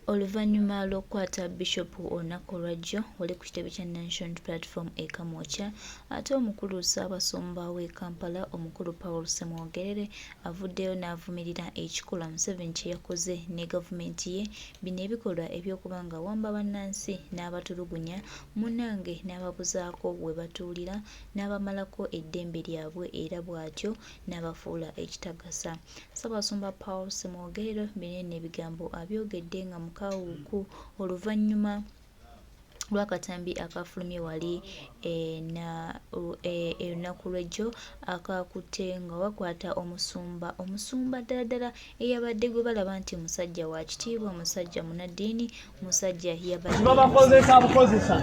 Oluvannyuma lw'okukwata Bishop olunaku olwajjo wali ku kitebe kya National Unity Platform e Kamwokya, ate omukulu Ssaabasumba w'e Kampala omukulu Paul Ssemwogerere avuddeyo n'avumirira ekikolwa Museveni kye yakoze ne gavumenti ye bino ebikolwa eby'okuba ng'awamba bannansi n'abatulugunya munnange n'ababuzaako we batuulira n'abamalako eddembe lyabwe era bw'atyo n'abafuula ekitagasa. Ssaabasumba Paul Ssemwogerere bino eno ebigambo abyogedde nga mukawuuku oluvannyuma lw'akatambi akafulumye wali olunaku lw'ejjo akaakutte nga bakwata omusumba omusumba ddala ddala eyabadde gwe balaba nti musajja wa kitiibwa musajja munaddiini musajja yabadde babakozesa bukozesa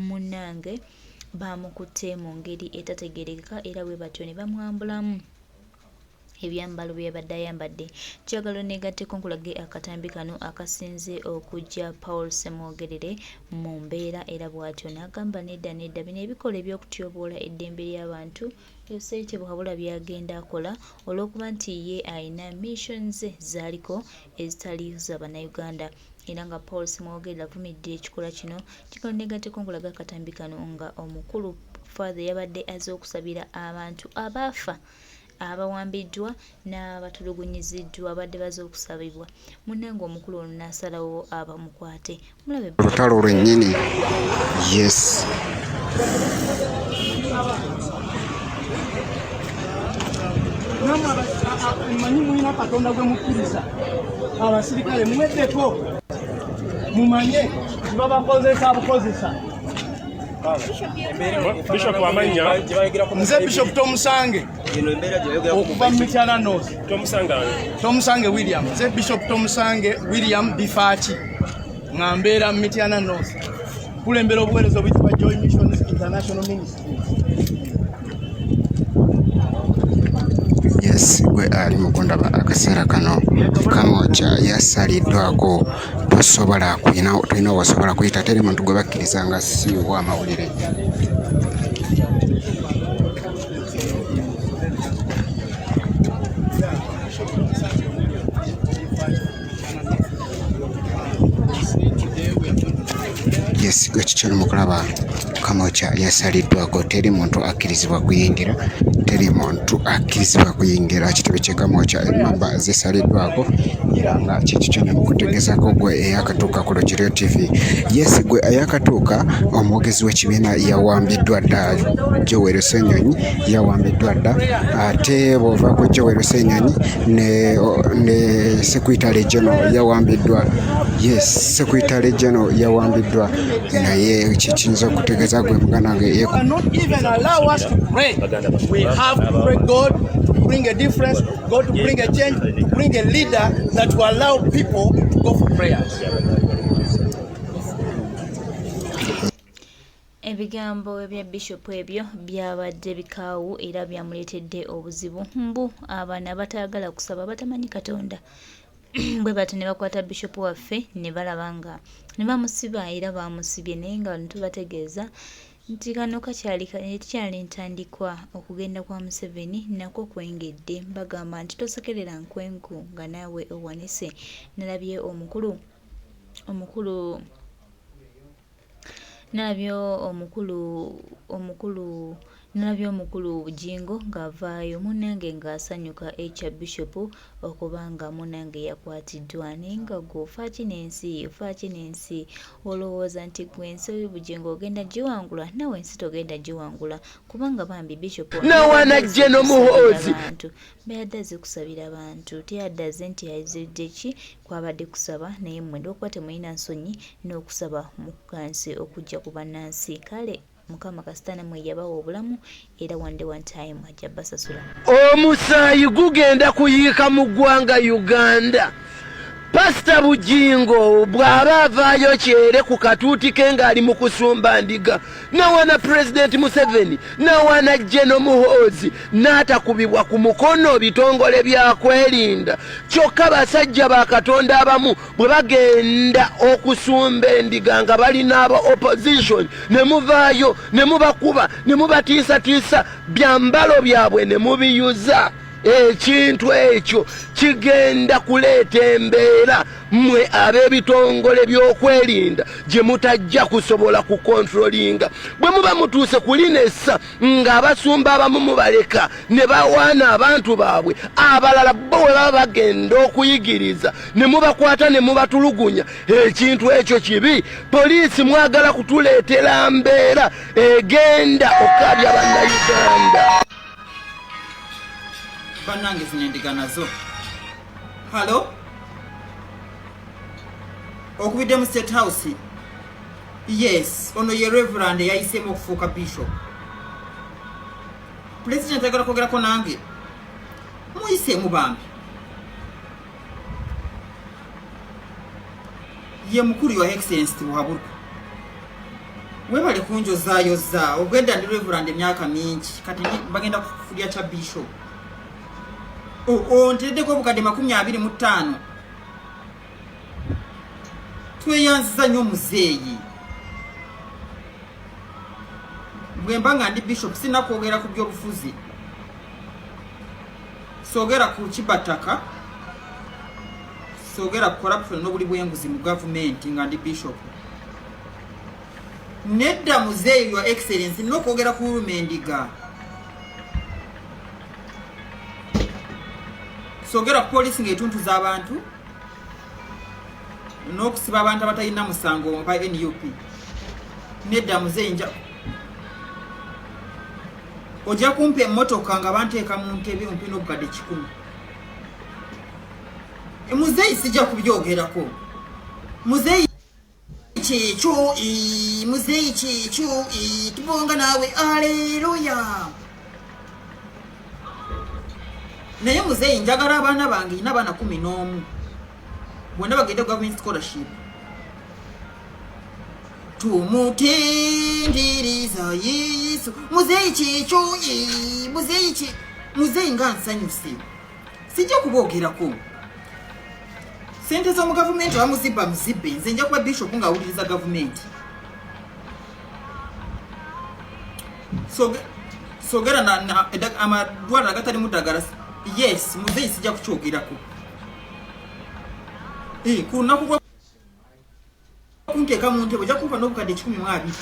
munnange baamukutte mu ngeri etategeerekeka era bwe batyo ne bamwambulamu ebyambalo bye yabadde ayambadde. Njagala onneegatteko nkulage akatambi kano akasinze okuggya Paul Ssemwogerere mu mbeera era bw'atyo n'agamba nedda nedda bino ebikolwa eby'okutyoboola eddembe ly'abantu Yoseri Tibuhaburwa by'agenda akola olw'okuba nti ye alina mission ze z'aliko ezitali za Bannayuganda era nga Paul Ssemwogerere avumiridde ekikolwa kino. Njagala onneegatteko nkulage akatambi kano nga omukulu Father yabadde azze okusabira abantu abaafa abawambiddwa n'abatulugunyiziddwa abadde baze okusabibwa munnange omukulu ono n'asalawo abamukwate mulabe Olutalo lwennyini, yes. Mmanyi mulina Katonda gwe mukkiriza, abasirikale mweddeko mumanye nti babakozesa bukozesa. Bishop amannya Nze Bishop Tomusange okuva mu Mityana North. Tomusange William. Nze Bishop Tomusange William Bifaaki nga mbeera mu Mityana North, kulembera obuweereza obuyitibwa Joy Missions International Ministries. Yes, gwe ali mu kundaba akaseera kano, Kamwokya yasaliddwako, tosobola tulina wosobola kuyita, teri muntu gwe bakkiriza nga si w'amawulire. Yes, gwe kikyo mukulaba, Kamwokya yasaliddwako, teri muntu akkirizibwa kuyingira, teri muntu akkirizibwa kuyingira kitebe ky'e Kamwokya, emmamba zisaliddwako era nga kikyo ne mukutegeezako gwe eyakatuuka ku Lugiryo TV. Yes, gwe eyakatuuka, omwogezi w'ekibiina yawambiddwa dda, Joel Ssenyonyi yawambiddwa dda, ate bw'ova ku Joel Ssenyonyi ne Secretary General yawambiddwa. Yes, Secretary General yawambiddwa, naye kikiyinza okutegeeza gwe muganda wange ye Cannot even allow us to pray. We have to pray God to bring a difference, God to bring a change, to bring a leader that will allow people to go for prayers. Ebigambo bya Bishop ebyo byabadde bikaawu era byamuleetedde obuzibu mbu abano abataagala kusaba batamanyi Katonda bwe batyo ne bakwata Bishop waffe ne balaba nga ne bamusiba era baamusibye naye nga bano tubategeeza nti kano kakyali ekyali ntandikwa okugenda kwa Museveni nakwo kwengedde bagamba nti tosekerera nkwenku nga naawe owanise nalabye omukulu omukulu Nalabye omukulu omukulu nalabye omukulu Bugingo ng'avaayo munnange ng'asanyuka ekya Bishop okuba nga munnange yakwatiddwa naye nga ggwe ofa ki n'ensi ofa ki n'ensi olowooza nti ggwe ensi Bugingo ogenda giwangula naawe ensi togenda giwangula kubanga bambi Bishop ono Nawana yabadde azze General kusabira Muhoozi. bantu yabadde azze kusabira bantu teyadde azze nti azidde ki kwabadde kusaba naye mmwe olwokuba temulina nsonyi n'okusaba mukansi okujja ku bannansi kale mukama kasita namwe yabawa obulamu era one day one time ajja basasula. Omusaayi gugenda kuyiika mu ggwanga Uganda. Pasita Bugingo bw'aba avaayo kyere ku katuuti ke ng'ali mu kusumba ndiga nawana Pulezidenti Museveni nawana Geno Muhoozi n'atakubibwa ku mukono bitongole bya kwerinda kyokka basajja ba Katonda abamu bwe bagenda okusumba endiga nga balina aba opposition ne muvaayo ne mubakuba ne mubatiisatiisa byambalo byabwe ne mubiyuza. Ekintu ekyo kigenda kuleeta embeera mmwe ab'ebitongole by'okwerinda gye mutajja kusobola kukontrolinga. Bwe muba mutuuse ku lino essa ng'abasumba abamu mubaleka ne bawaana abantu baabwe, abalala bo bwe baba bagenda okuyigiriza ne mubakwata ne mubatulugunya, ekintu ekyo kibi. Poliisi mwagala kutuleetera mbeera egenda okukaabya Bannayuganda. Bannange zino endiga nazo. Halo, okubidde mu State House? Yes, ono ye Reverand eyayiseemu okufuuka bishop. Pulezidenti ayagala kwogerako nange, muyiseemu bambi. Ye mukulu, Your Excellence Tibuhaburwa, webale kunjozayoza. Ogwedda ndi Reverand emyaka mingi, kati bagenda kufulya kya bishop. Onteddeko obukadde 25. Tweyanziza nnyo muzeeyi. Bwemba nga ndi bishop sina kwogera ku byobufuzi, soogera ku kibataka, soogera ku corruption n'obuli bw'enguzi mu gavumenti nga ndi bishop. Nedda muzeeyi, Your Excellence, nina okwogera ku Lumendiga. Soogera ku poliisi ng'etuntuza abantu n'okusiba abantu abatalina musango ba NUP. Nedda muzeeyi, nja ojja kumpa emmotoka nga banteeka mu ntebe, ompe n'obukadde 100. Muzeeyi, sijja kubyogerako muzeeyi. Kyekyo muzeeyi, kyekyo tubonga naawe. Aleluya. Naye muzeeyi, njagala abaana bange, ina abaana 11, bonna bagende government scholarship. Tumutendereza Yesu. Muzeeyi, kyekyo muzeeyi, ki muzeeyi, nga nsanyuse. Sijja kuboogerako. Sente z'omu gavumenti bamuzibba, muzibbe. Nze nja kuba bishop ng'awuliriza gavumenti. Sogera amadwaliro agatalimu ddagala. Yes muzeeyi, sijja kukyogerako. Ku lunaku gwa kunteeka mu ntebe ojja kumpa n'obukadde 120.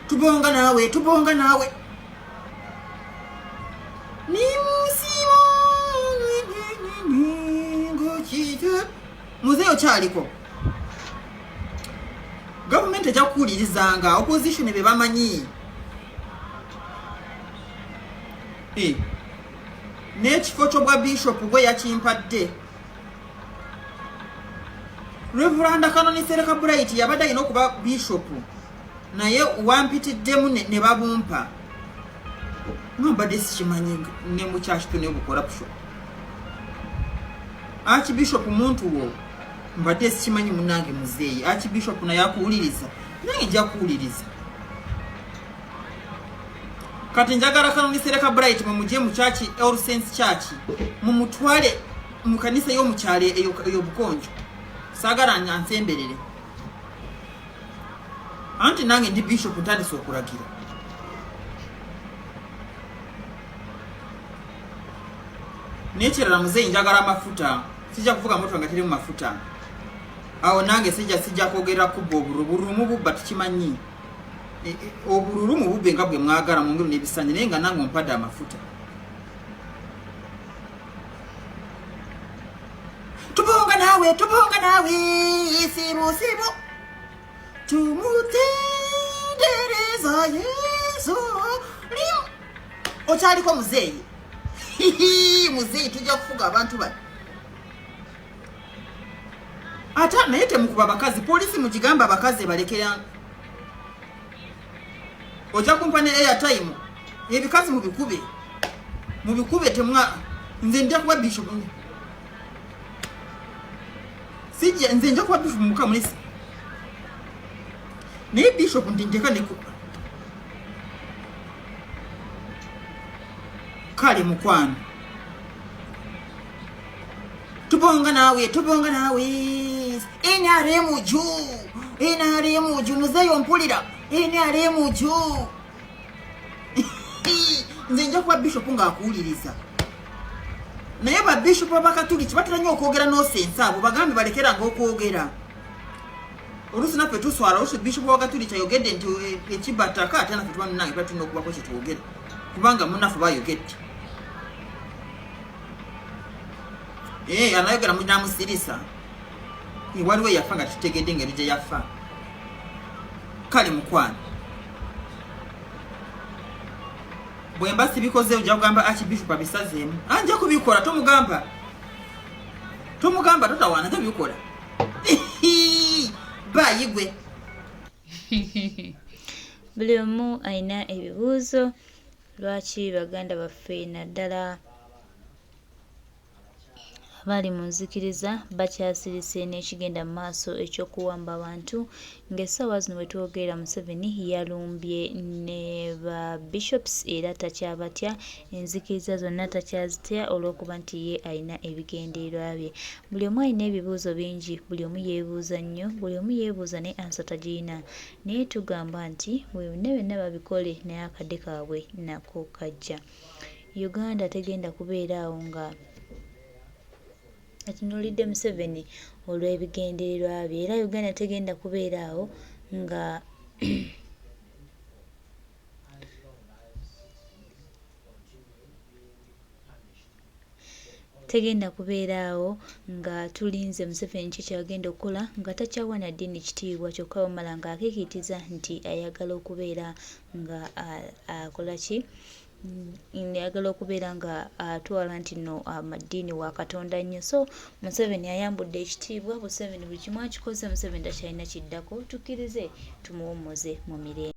Tubonga naawe, tubonga naawe. Nimusiima muzeeyi, okyaliko. Gavumenti ejja kukuwulirizanga, opposition be bamanyi. N'ekifo ky'obwa bishop gwe yakimpadde. Reveranda Kanoni Sereka Bright yabadde alina okuba bishop, naye wampitiddemu ne babumpa nga mbadde sikimanyi. Ne mukyaki tune obucorruption. Archbishop muntu wo mbadde sikimanyi. Munange muzeeyi, archbishop naye akuwuliriza, nange nja kuwuliriza. Kati njagala Kanoni Sereka Bright mumugye mu church, All Saints Church, mumutwale mu kanisa y'omukyalo ey'obukonjo. Saagala ansemberere, anti nange ndi bishop, ntandise okulagira. Nekirala muzeeyi, njagala amafuta. Sijja kuvuga motoka nga terimu mafuta. Awo nange sijja kwogera kubba obululu. Bululu mububba, tukimanyi. Obululu mububbe nga bwe mwagala mu ngeri n'ebisanja, naye nga nange ompadde amafuta. Tubonga naawe, tubonga naawe. Sibu sibu, tumutendereza Yesu. Okyaliko muzeeyi. Muzeeyi, tujja kufuga abantu bano. Ate naye temukuba bakazi. Poliisi mugigamba abakazi balekera. Ojja kumpa ne airtime. Ebikazi mubikube, mubikube. Temwa nze nja kuba bishop, sijja. Nze nja kuba bishop muka mulisi, naye bishop nti nteka ne kale mukwano. Tubonga naawe, tubonga naawe. NRM ju, NRM ju. Muzeeyo mpulira NRM ju. Nze nja kuba bishop ng'akuwuliriza. Naye ba bishop abakatuliki batera nnyo okwogera nosense, abo bagambe balekeranga okwogera. Oluusi naffe tuswala, oluusi bishop w'abakatuliki ayogedde nti eh, ekibba ttaka, ate naffe tuba nange tuba tulina okubako kyetwogera kubanga munnaffe bayogedde. Eh, anayogera munamusirisa. Eh, waliwo eyafa nga tutegedde engeri gye yafa. Kale mukwano, bwemba sibikoze ojja kugamba archbishop abisazeemu. Anja kubikola, tomugamba, tomugamba, totawaana, tobikola. Bayigwe. Buli omu alina ebibuuzo, lwaki baganda baffe naddala abali mu nzikiriza bakyasirise n'ekigenda mu maaso eky'okuwamba abantu ng'essaawa zino we twogerera Museveni yalumbye ne ba bishops era takyabatya, enzikiriza zonna takyazitya olw'okuba nti ye alina ebigendererwa bye. Buli omu alina ebibuuzo bingi, buli omu yeebuuza nnyo, buli omu yeebuuza naye ansa tagirina. Naye tugamba nti byonna byonna babikole naye akadde kaabwe nako kajja. Uganda tegenda kubeera awo nga etunuulidde Museveni olw'ebigendererwa bye era Uganda tegenda kubeera awo nga tegenda kubeera awo nga tulinze Museveni ki kyagenda okukola nga takyawa na ddiini kitiibwa kyokka bamala ng'akiikitiza nti ayagala okubeera nga akola ki, ayagala okubeera nga atwala nti no amaddiini wa Katonda nnyo. So Museveni ayambudde ekitiibwa, Museveni buli kimu akikoze, Museveni takyalina kiddako, tukkirize tumuwummuze mu mirembe.